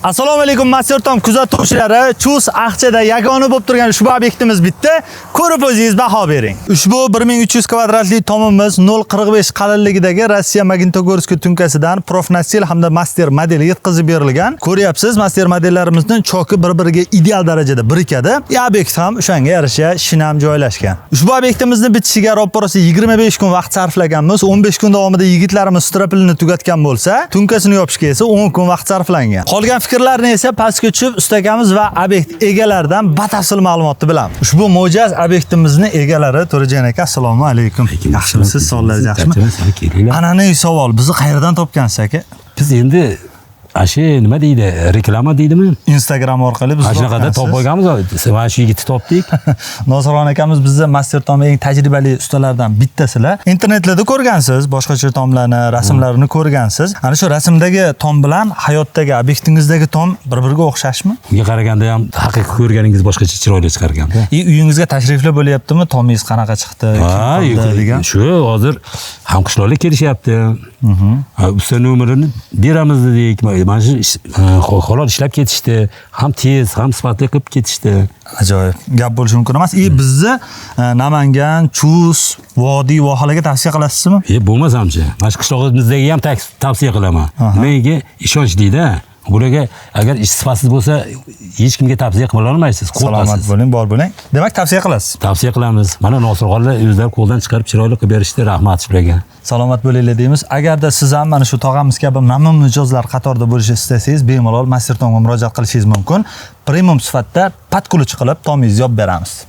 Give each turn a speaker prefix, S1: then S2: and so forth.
S1: Assalomu alaykum, Mastertom kuzatuvchilari. Chus Axchada yagona bo'lib turgan ushbu obyektimiz bitta. Ko'rib o'zingiz baho bering. Ushbu 1300 kvadratli tomimiz 0.45 qalinligidagi Rossiya Magnitogorsk tunkasidan Profnasil hamda master modeli yetkazib berilgan. Ko'ryapsiz, master modellarimizning choki bir-biriga ideal darajada birikadi. Obyekt ham o'shanga yarasha shinam joylashgan. Ushbu obyektimizni bitishiga roppa-rosa 25 kun vaqt sarflaganmiz. 15 kun davomida yigitlarimiz stropilni tugatgan bo'lsa, tunkasini yopishga esa 10 kun vaqt sarflangan. Qolgan fikrlarni esa pastga tushib ustakamiz va obyekt egalaridan batafsil ma'lumotni bilamiz. Ushbu mo'jaz obyektimizni egalari To'rajon aka, assalomu alaykum. Yaxshimisiz? Sog'ligingiz yaxshimi? An'anaviy savol, bizni qayerdan topgansiz, aka?
S2: Biz endi shu nima deydi, reklama deydimi?
S1: Instagram orqali bizni
S2: Ana shunaqada
S1: topgansiz.
S2: Topib olganmiz, mana shu yigitni topdik.
S1: Nosirxon akamiz bizni master tom eng tajribali ustalardan bittasilar. Internetlarda ko'rgansiz, boshqacha tomlarni, rasmlarini ko'rgansiz. Ana shu rasmdagi tom bilan hayotdagi obyektingizdagi tom bir-biriga o'xshashmi?
S2: Unga qaraganda ham haqiqiy ko'rganingiz boshqacha chiroyli chiqarganda.
S1: Uyingizga tashriflar bo'lyaptimi? Tomingiz qanaqa chiqdi? Kim
S2: Ha,
S1: qildi degan.
S2: Shu hozir hamqishloqlar kelishyapti. Ha, usta nomerini beramiz dedik. Mana shu halol ishlab ketishdi. Ham tez, ham sifatli qilib ketishdi.
S1: Ajoyib. Gap bo'lishi mumkin emas. Bizni Namangan, Chus, Vodiy, vohalarga tavsiya qilasizmi?
S2: Bo'lmasamchi. Mana shu qishlog'imizdagi ham tavsiya qilaman. Nimaga ishonchlida. Bularga agar ish sifatsiz bo'lsa, hech kimga tavsiya qila olmaysiz,
S1: Salomat
S2: qo'rqasiz.
S1: Bo'ling, bor bo'ling. Demak, tavsiya qilasiz.
S2: Tavsiya qilamiz. Mana Nosirxonlar o'zlari qo'ldan chiqarib chiroyli qilib berishdi. Rahmat shularga.
S1: Salomat bo'linglar deymiz. Agarda siz ham mana shu tog'amiz kabi mamnun mijozlar qatorida bo'lishni istasangiz, bemalol Master Tomga murojaat qilishingiz mumkin. Premium sifatda под ключ qilib tomingizni yopib beramiz.